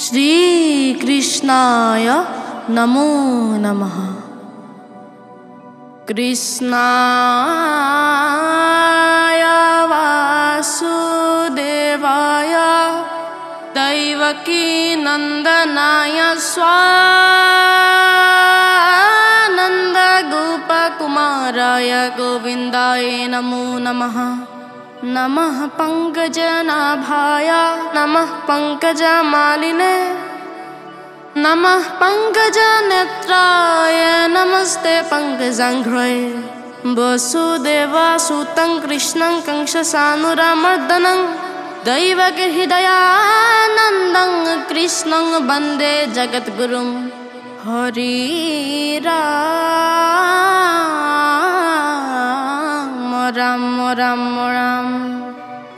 শ্ৰীকৃষ্ণায় নমো নমঃ। কৃষ্ণায় বাসুদেবায় দৈৱকী নন্দনায় স্বানন্দ গোপকুমারায় গোবিন্দায় নমো নমঃ। নমঃ পঙ্কজনাভায় নমঃ পঙ্কজমালিনে নমঃ পঙ্কজনেত্রায় নমস্তে পঙ্কজাঙ্ঘ্রয়ে। বসুদেবাসুतं কৃষ্ণं कंसचाणूरमर्दनं দৈৱকীহৃদয়ানন্দं কৃষ্ণं বন্দে জগদ্গুৰুं। হৰি ৰাম ৰাম ৰাম ৰাম।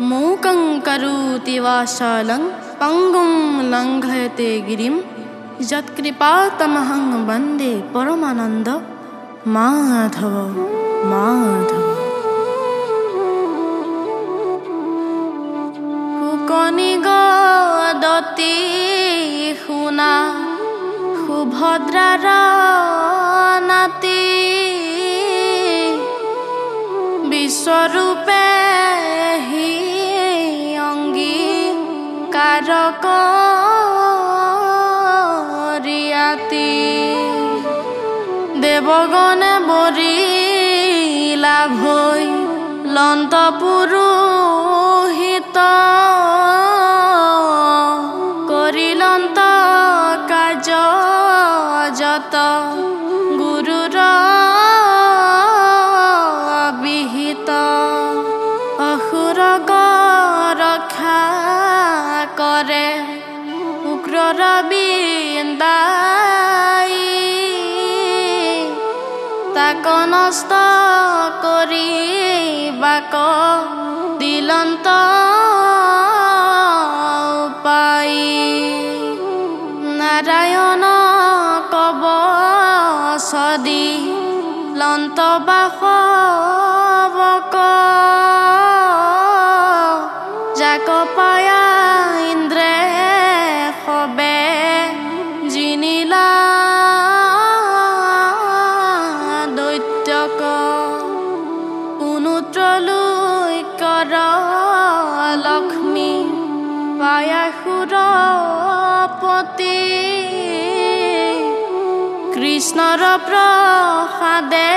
মূকং কৰোতি বাচালং পঙ্গুং লঙ্ঘয়তে গিৰিম যৎকৃপাতমহং বন্দে পৰমানন্দ মাধৱ মাধৱ। শুকনি গদতি শুনা সুভদ্ৰাৰ নাতি বিশ্বৰূপে হি অঙ্গীকাৰ কৰিয়াতি। দেৱগণে বৰিলা ভৈ লন্ত পুৰোহিত কৰিলন্ত কাৰ্য যত গুৰুৰ বিহিত। অসুৰক ৰক্ষা কৰে উগ্ৰৰ বিন্দাই তাক নষ্ট কৰিবাক দিলন্ত পাই। নাৰায়ণ কবচ দি লন্ত বাসৱক যাক পায়া ইন্দ্ৰে সবে জিনিলা দৈত্যক। পুনুত্ৰলৈ কৰ লক্ষ্মী পায়া সুৰপতি কৃষ্ণৰ প্ৰসাদে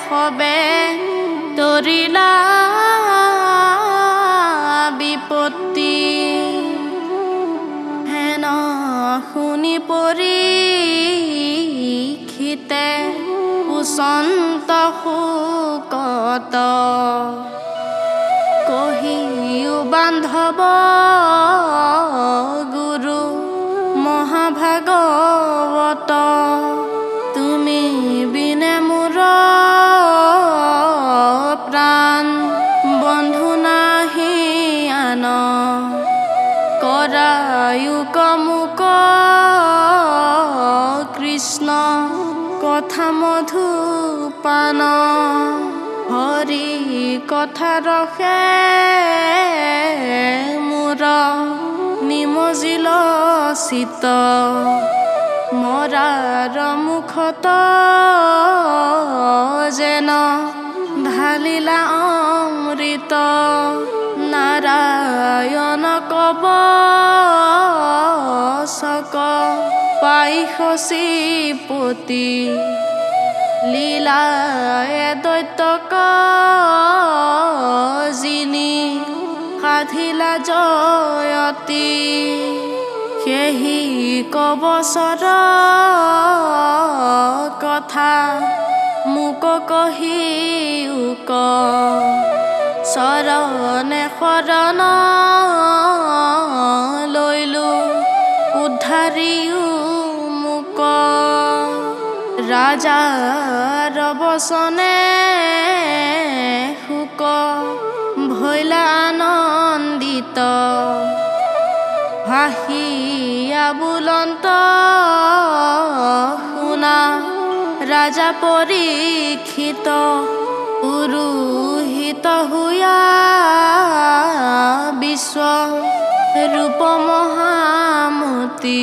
সবে তৰিলা বিপত্তি। হেন শুনি পৰীক্ষিতে পুছন্ত শোকত কহিও বান্ধৱ গুৰু মহাভাগৱত। তুমি বিনে মোৰ প্ৰাণ বন্ধু নাহি আন কৰায়ো মোক কৃষ্ণ কথা মধুপান। হৰি কথা ৰসে মোৰ নিমজিল চিত মৰাৰ মুখত যেন ঢালিলা অমৃত। নাৰায়ণ কবচক পাই শচীপতি লীলায়ে দৈত্যক জিনি সাধিলা জয়তী। সেহি কবচৰ কথা মোক কহিউক চৰণে শৰণ লৈলো উদ্ধাৰিও মোক। ৰাজাৰ বচনে শুক ভৈলা আনন্দিত ভাসিয়া বোলন্ত শুনা ৰাজা পৰীক্ষিত। পুৰোহিত হুয়া বিশ্ব ৰূপ মহামূৰ্তি মাতি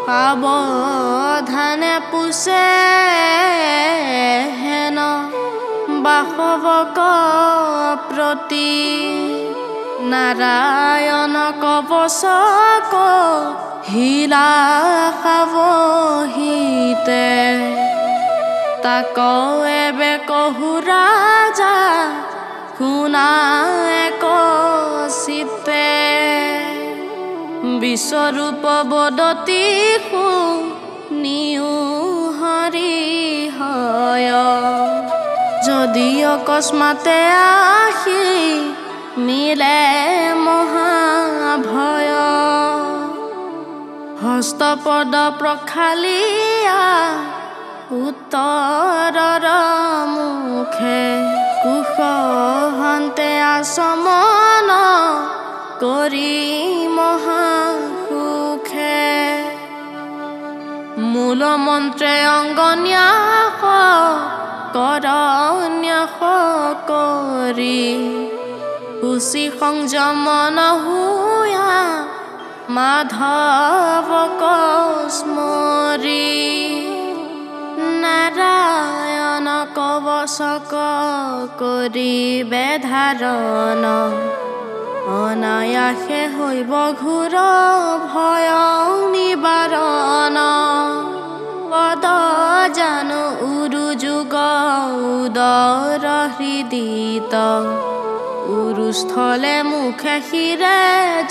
সাৱধানে পুছে হেন বাসৱক প্ৰতি নাৰায়ণ কৱচক হিলা সাৱহিতে তাক এবে কহু ৰাজা শুনা এক চিতে বিশ্বৰূপ বদতি শুনিও হৰি হয় যদি অকস্মাতে আহি মিলে মহাভয় হস্তপদ প্ৰখালিয়া উত্তৰৰ মুখে কুশ হন্তে আচমন কৰি মহাসুখে মূল মন্ত্ৰে অঙ্গন্যাস কৰন্যাস কৰি শুচি সংযমন হুয়া মাধৱক স্মৰি নাৰায়ণ কৱচক কৰিবে ধাৰণ অনায়াসে হৈব ঘোৰ ভয় নিবাৰণ পদ জানু উৰু যুগ উদৰ হৃদিত উৰুস্থলে মুখে শিৰে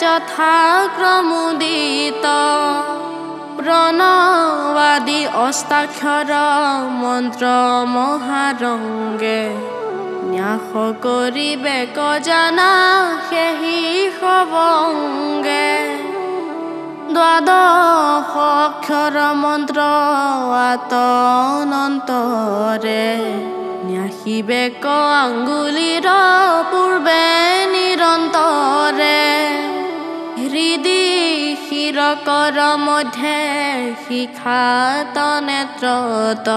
যথাক্ৰমোদিত প্ৰণবাদি অষ্টাক্ষৰ মন্ত্ৰ মহাৰংগে ন্যাস কৰিবে জানা সেহি সবংগে দ্বাদশ অক্ষৰ মন্ত্ৰ আতনন্তৰে ন্যাসিবে আঙ্গুলিৰ পূৰ্বে নিৰন্তৰে হৃদি শিৰ কৰ মধ্যে শিখাত নেত্ৰত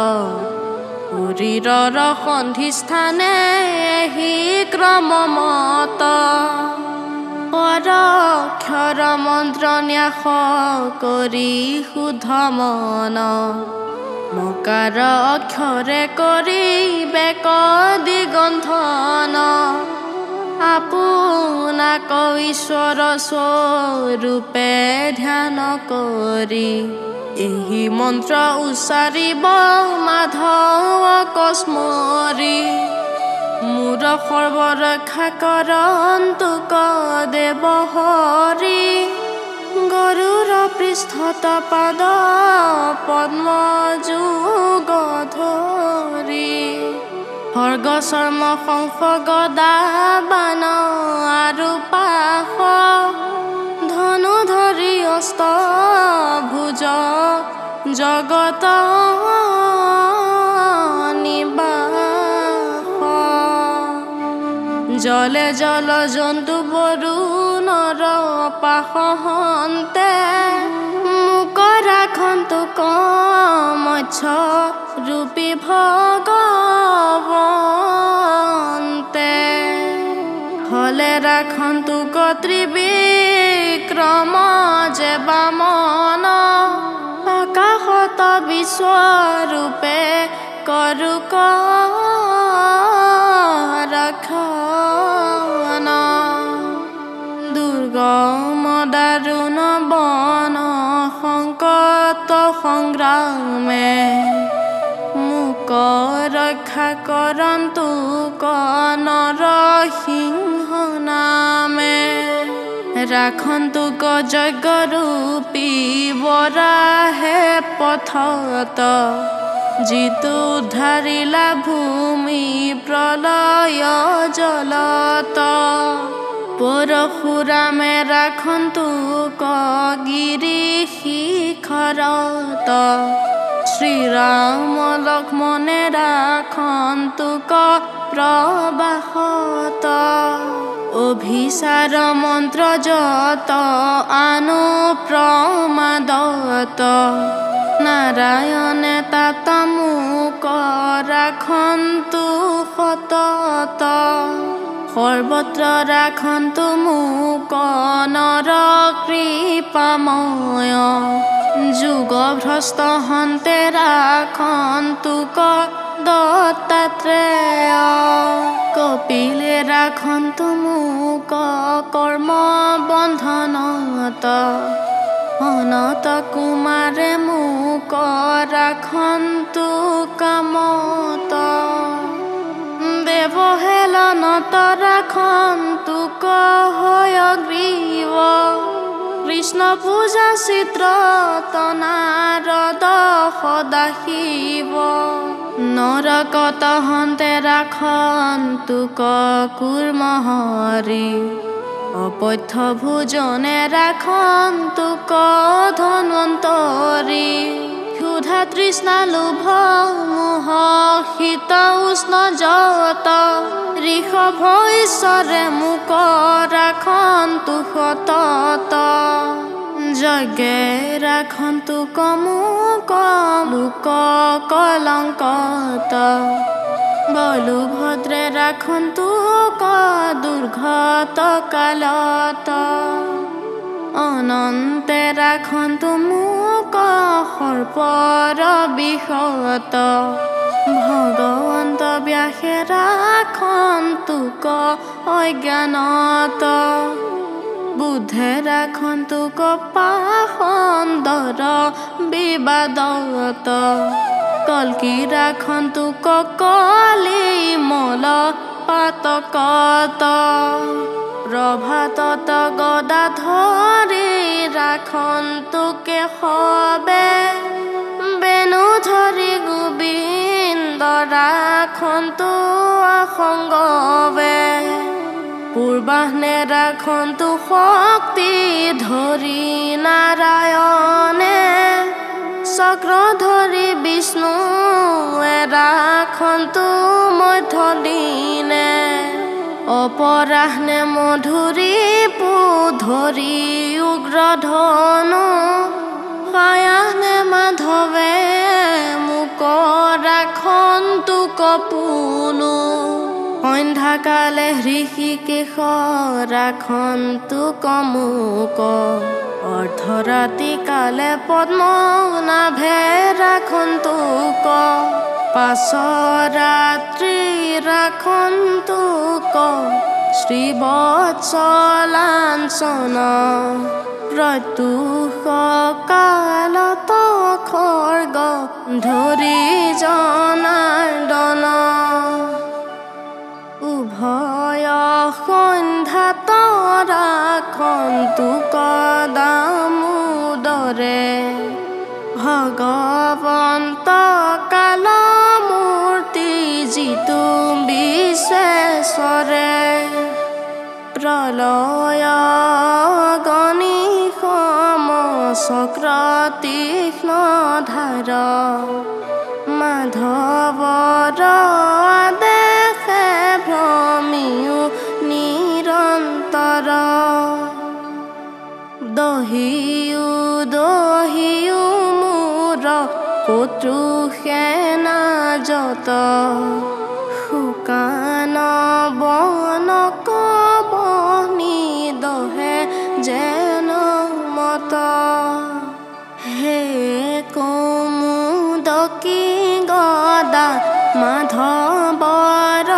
শৰীৰৰ সন্ধিস্থানে এহি ক্ৰমমত পৰক্ষৰ মন্ত্ৰ ন্যাস কৰি শুদ্ধ মন মকাৰ অক্ষৰে কৰিবে দিগন্ধন আপোনাক ঈশ্বৰ স্বৰূপে ধ্যান কৰি এহি মন্ত্ৰ উচ্চাৰিব মাধৱক স্মৰি মোৰ সৰ্বৰক্ষা কৰন্তু দেৱ হৰি গৰুৰ পৃষ্ঠত পাদ পদ্ম যুগ ধৰি খৰ্গ চৰ্ম শংখ গদা বাণ আৰু পাশ ধনু ধৰি অস্ত ভুজ জগত নিবাস জলে জল জন্তু বৰুণৰ পাশ হন্তে মোক ৰাখন্তু মৎস্য ৰূপী ভগৱন্তে হলে ৰাখন্তু ত্ৰিবিক্ৰম যে বামন আকাশত বিশ্বৰূপে কৰুক ৰক্ষণ দুৰ্গম দাৰুণ বন সংকট সংগ্ৰামে মোক ৰক্ষা কৰন্তু নৰসিংহ নামে ৰাখন্তু যজ্ঞৰূপী বৰাহে পথত যিটো উদ্ধাৰিলা ভূমি প্ৰলয় জলত পৰশুৰামে ৰাখন্তু গিৰি শিখৰত শ্ৰীৰাম লক্ষ্মণে ৰাখন্তু প্ৰবাহত অভিসাৰ মন্ত্ৰ যত আনু প্ৰমাদত নাৰায়ণে তাত মোক ৰাখন্তু সতত। সৰ্বত্ৰ ৰাখন্তু মোক নৰ কৃপাময়। যুগ ভ্ৰষ্ট হন্তে ৰাখন্তু দত্তাত্ৰেয়। কপিলে ৰাখন্তু মোক কৰ্ম বন্ধনত। অনত কুমাৰে মোক ৰাখন্তু কামত। দেৱহেলনত ৰাখন্তু হয়গ্ৰীৱ। কৃষ্ণ পূজা চিত্ৰ নাৰদ সদাশিৱ। নৰকত হন্তে ৰাখন্তু কুৰ্ম হৰি। অপথ্য ভোজনে ৰাখন্তু ধন্বন্তৰী। ক্ষুধা তৃষ্ণা লোভ মোহ শীত উষ্ণ যত। ঋষভ ঈশ্বৰে মোক ৰাখন্তু সতত। যজ্ঞে ৰাখন্তু মোক লোক কলংকত। বলুভদ্ৰে ৰাখন্তু দুৰ্ঘত কালত। অনন্তে ৰাখন্তু মোক সৰ্পৰ বিষত। ভগৱন্ত ব্যাসে ৰাখন্তু অজ্ঞানত। বুদ্ধে ৰাখন্তু পাষণ্ডৰ বিবাদত। কল্কি ৰাখন্তু কলি মল পাতকত। প্ৰভাতত গদা ধৰি ৰাখন্তু কেশৱে। বেণু ধৰি গোবিন্দ ৰাখন্তু আসংগৱে। পূৰ্বাহ্নে ৰাখন্তু শক্তি ধৰি নাৰায়ণে। চক্ৰ ধৰি বিষ্ণুৱে ৰাখন্তু মধ্য দিনে। অপৰাহ্নে মধুৰী ধৰি উগ্ৰ ধনু। সায়াহ্নে মাধৱে মোক ৰাখন্তু কপুনু। সন্ধ্যাকালে হৃষিকেশ ৰাখন্তু কমুক। অৰ্ধৰাতি কালে পদ্মনাভে ৰাখন্তু পাছ ৰাত্ৰি ৰাখন্তু শ্ৰীবৎসলাঞ্চন। প্ৰত্যুষ কালত খৰ্গ ধৰি জনাৰ্দন। উভয় সন্ধ্যাত ৰাখন্তু দামোদৰে। ভগৱন্ত কালমূৰ্তি যিটো বিশ্বেশ্বৰে। প্ৰলয় গণি সম চক্ৰ তীক্ষ্ণ ধাৰ। মাধৱৰ আদেশে ভ্ৰমিও নিৰন্তৰ। দহিও দহিও মোৰ শত্ৰু সেনা যত। শুকান বন বনি দহে যেন মত। হে কৌমুদকী গদা মাধৱৰ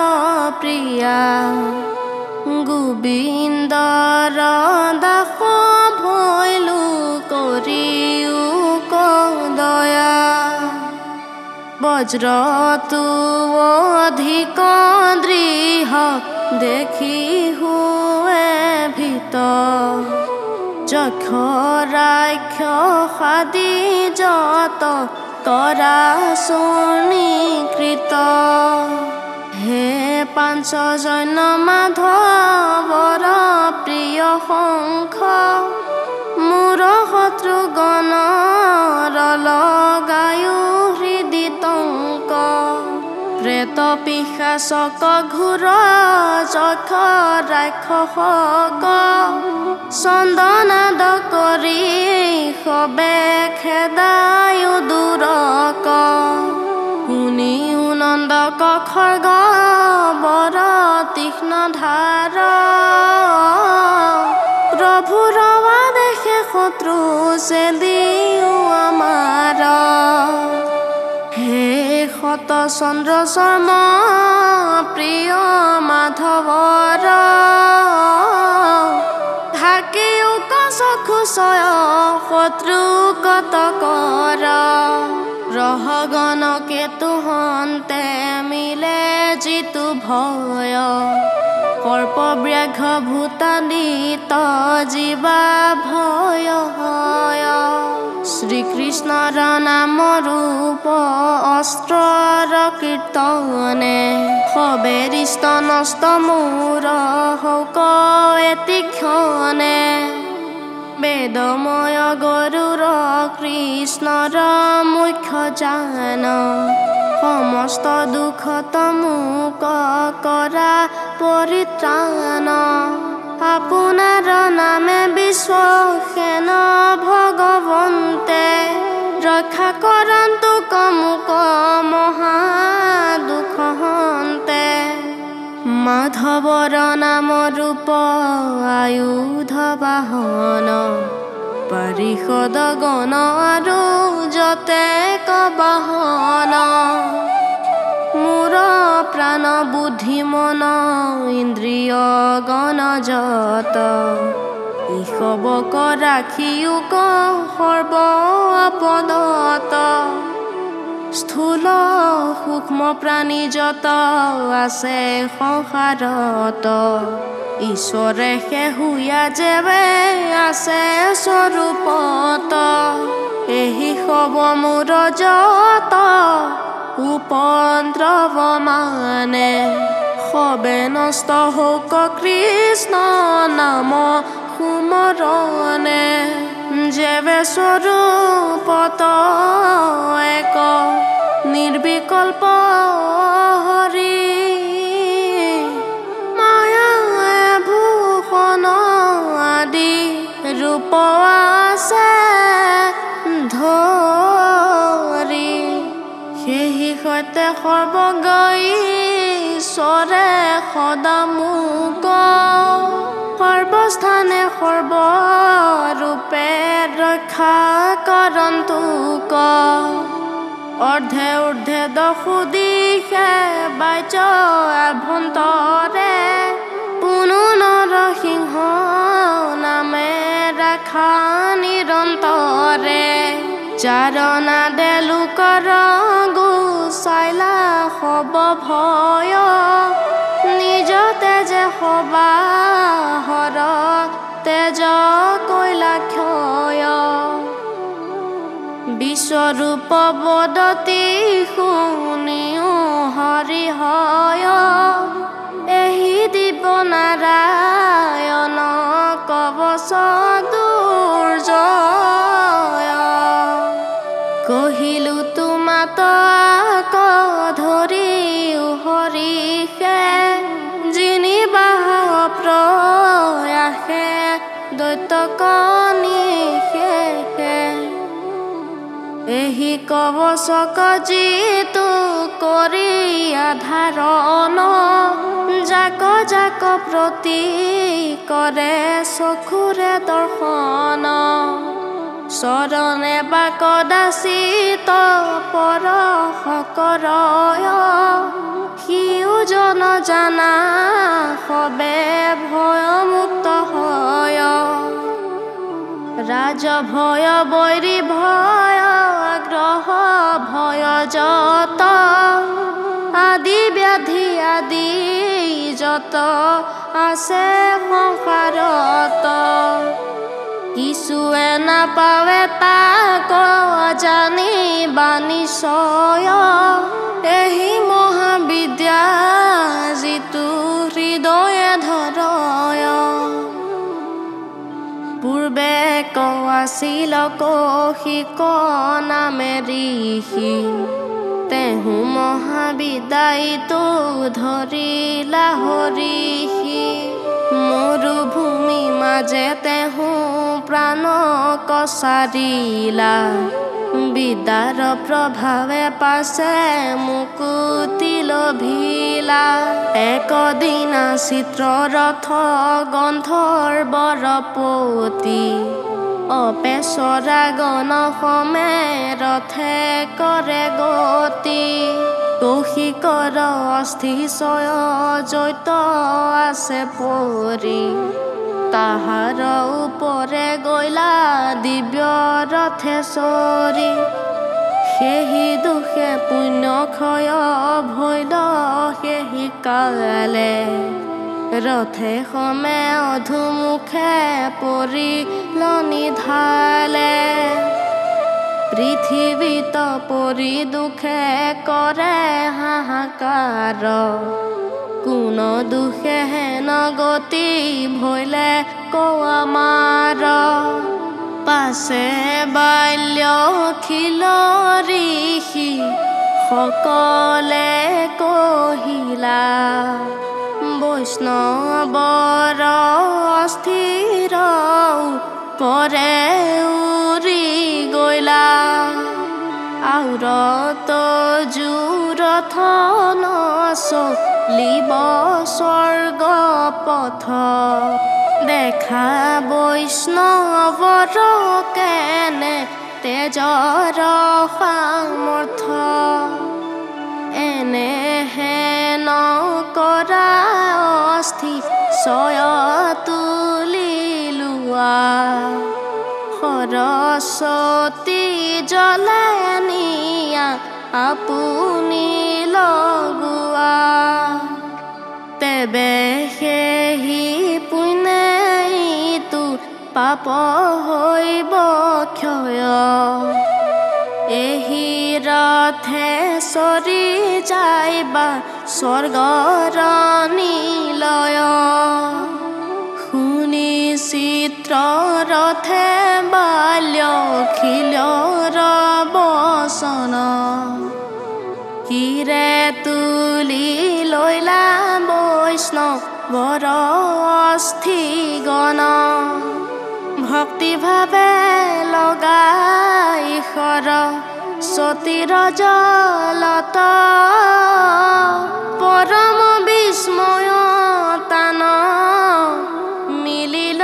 প্ৰিয়া। গোবিন্দৰ দাস ভৈলো কৰিও দয়া। বজ্ৰতো অধিক দৃঢ় দেখি হুৱে ভীত। যক্ষ ৰাক্ষস আদি যত কৰা চূৰ্ণীকৃত। হে পাঞ্চজন্য মাধৱৰ প্ৰিয় শংখ। মোৰ শত্ৰুগণৰ লগায়ো হৃদিতংক। প্ৰেত পিশাচক ঘোৰ যক্ষ ৰাক্ষসক। চন্দনাদ কৰি সবে খেদায়ো দূৰক। শুনি নিউ নন্দক খৰ্গ বৰ তীক্ষ্ণ ধাৰ। প্ৰভুৰ দেখে শত্ৰু চেদিও আমাৰ। হে শত চন্দ্ৰ শৰ্ম প্ৰিয় মাধৱৰ, ঢাকিও চক্ষু চয় শত্ৰু কত কৰ। গ্ৰহগণ কেতু হন্তে মিলে যিটো ভয়, সৰ্প ব্যাঘ্ৰ ভূতাদিত জীৱা ভয়। শ্ৰীকৃষ্ণৰ নাম ৰূপ অস্ত্ৰৰ কীৰ্তনে, সবে ৰিষ্ট নষ্ট মোৰ হৌক এতিক্ষণে। বেদময় গৰুৰ কৃষ্ণৰ মুখ্য জান, সমস্ত দুখ তমুক কৰা পৰিত্ৰাণ। আপোনাৰ নামে বিশ্বসেন ভগৱন্তে, ৰক্ষা কৰন্তু কমুক মহা দুখ হন্তে। মাধৱৰ নাম ৰূপ আয়ুধ বাহন, পাৰিষদ গণ আৰু যতেক বাহন। মোৰ প্ৰাণ বুদ্ধি মন ইন্দ্ৰিয় গণ যত, ইসবক ৰাখিও সৰ্ব আপদত। স্থূল সূক্ষ্ম প্ৰাণী যত আছে সংসাৰত, ঈশ্বৰে শেহুয়া যেবে আছে স্বৰূপত। এহি সব মোৰ যত উপদ্ৰৱ মানে, সবে নষ্ট হৌক কৃষ্ণ নাম সুমৰণে। যেবে স্বৰূপত এক নিৰ্বিকল্প হৰি, মায়া ভূষণ আদি ৰূপ আছে ধৰি। সেহি সৈতে সৰ্বগঈশ্বৰে সদা মোক, সৰ্বস্থানে সৰ্বৰূপে ৰক্ষা কৰন্তুক। অৰ্ধে ঊৰ্ধে দশো দিশে বাহ্য আভ্যন্তৰে, পুনু নৰসিংহ নামে ৰাখা নিৰন্তৰে। চাৰণা দেলো কৰ গুচাইলা সব ভয়, নিজ তেজে সবাহৰ তেজ কৈলা ক্ষয়। বিশ্বৰূপ বদতি শুনিও হৰি হয়, এহি দিব নাৰায়ণ কৱচ দুৰ্জয়। কহিলো তোমাত ধৰি হৰিষে, জিনিবা প্ৰয়াসে দৈত্যক নিশেষে। এহি কৱচক যিটো কৰিয়া ধাৰণ, যাক যাক প্ৰতি কৰে চক্ষুৰে দৰ্শন। চৰণে বা কদাচিত পৰশ কৰয়, সিও জন জানা সবে ভয়মুক্ত হয়। ৰাজ ভয় বৈৰী ভয় গ্ৰহ ভয় যত, আদি ব্যাধি আদি যত আছে সংসাৰত। কিছুৱে নাপাৱে তাক জানিবা নিশ্চয়, এহি মহাবিদ্যা যিটো হৃদয়ে ধৰয়। পূৰ্বে আছিল কৌশিক নামে ঋষি, তেহু মহাবিদ্যাইতো ধৰিলা হৰিষি। মৰুভূমি মাজে তেহু প্ৰাণ কচাৰিলা। বিদ্যাৰ প্ৰভাৱে পাছে মুকুতি লভিলা। একদিনা চিত্ৰৰথ গন্ধৰ্বৰপতি অপেচৰা গণ সমে ৰথে কৰে গতি। কৌশিকৰ অস্থি চয় যৈত আছে পৰি, তাহাৰ উপৰে গৈলা দিব্য ৰথে চৰি। সেহি দোষে পুণ্য ক্ষয় ভৈল সেহি কালে, ৰথে সমে অধুমুখে পৰিল নিধালে। পৃথিৱীত পৰি দুখে কৰে হাহাকাৰ, কোন দুখে হেন গতি ভৈলে কমাৰ। পাছে বাল্য খিল ঋষি সকলে কহিলা, বৈষ্ণৱৰ অস্থিৰ পৰে উৰি গৈলা। আউৰত জোৰথ চলিব স্বৰ্গ পথ, দেখা বৈষ্ণৱৰ কেনে তেজৰ সামৰ্থ। এনে হেন কৰা অস্থি চয় তুলি লোৱা, সৰস্বতী জলে নিয়া আপুনি লগোৱা। তেবে সেহি পুণ্যইতো পাপ হৈব ক্ষয়, এহি ৰথে চৰি যাইবা স্বৰ্গৰ নিলয়। শুনি চিত্ৰ ৰথে বাল্য খিলৰ বচন, কিৰে তুলি লৈলা বৈষ্ণৱৰ অস্থিগণ। ভক্তিভাৱে লগাই সৰস্বতীৰ জলত, পৰম বিস্ময় তান মিলিল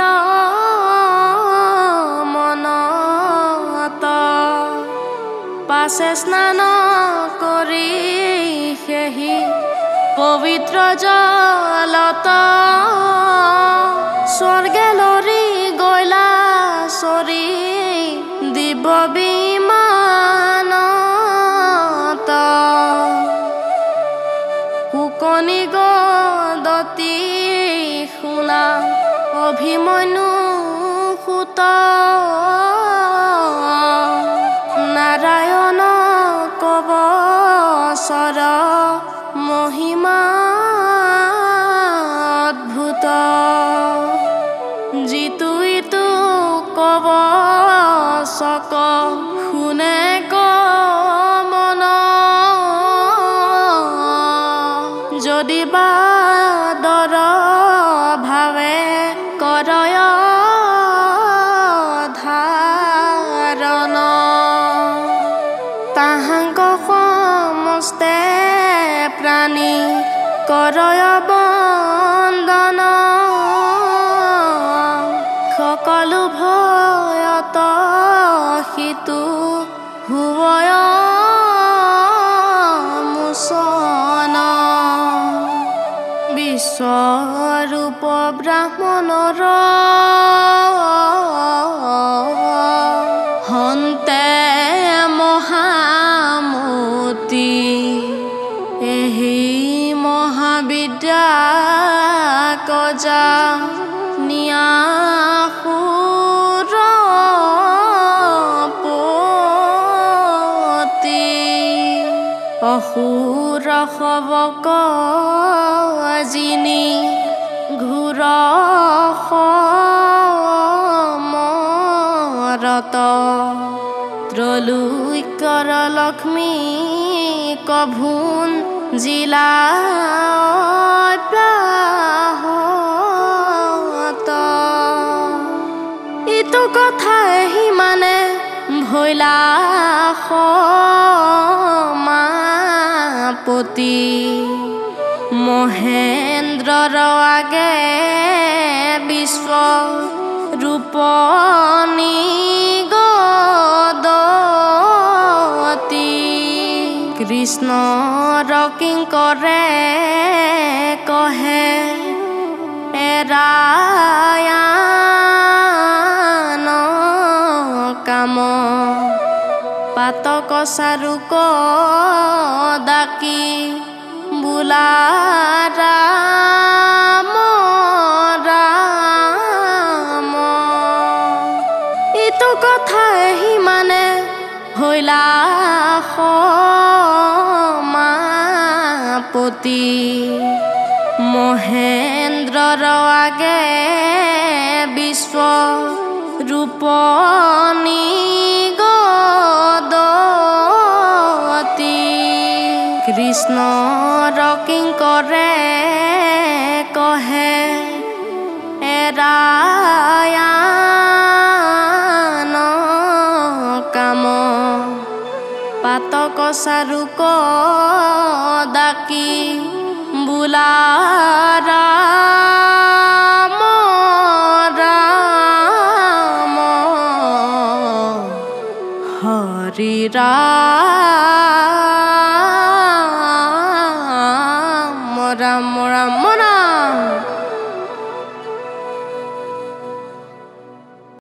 মনত। পাছে স্নান কৰি সেহি পবিত্ৰ জলত, স্বৰ্গে লৰি গৈলা চৰি দিব বিমানত। শুকনি গদতি শুনা অভিমন্যু সুত, নাৰায়ণ কৱচৰ মহিমা অদ্ভুত। যিটো ইটো কৱচক শুনে মন, যদি বাদৰ ভাৱে কৰয় ধাৰণ, তাহাঙ্ক সমস্তে প্ৰাণী কৰয় বন্দন। সকলো ভয়ত সিটো হুৱয় মোচন। বিশ্বৰূপ ব্ৰাহ্মণৰ হন্তে মহামতি, এহি মহাবিদ্যা কজা নিয়া সুৰপতি। অসুৰ সবক জিনি ঘূৰ সমৰত, ত্ৰৈলোক্যৰ লক্ষ্মী কভুন জিলা অব্যাহত। ইটো কথা সিমানে ভৈলা সমাপতি। মহেন্দ্ৰৰ আগে বিশ্ব ৰূপ নিগদতি। কৃষ্ণৰ কিঙ্কৰে কহে এৰায়ান কাম। পাতক চাৰুক ডাকি বোলা ৰাম ৰাম। ইটো কথা সিমানে ভৈলা সমাপতি। মহেন্দ্ৰৰ আগে বিশ্ব ৰূপ নিগদতি। কৃষ্ণৰ কিঙ্কৰে কহে এৰায়ান কাম। পাতক চাৰুক ডাকি বোলা ৰাম ৰাম। হৰি ৰাম।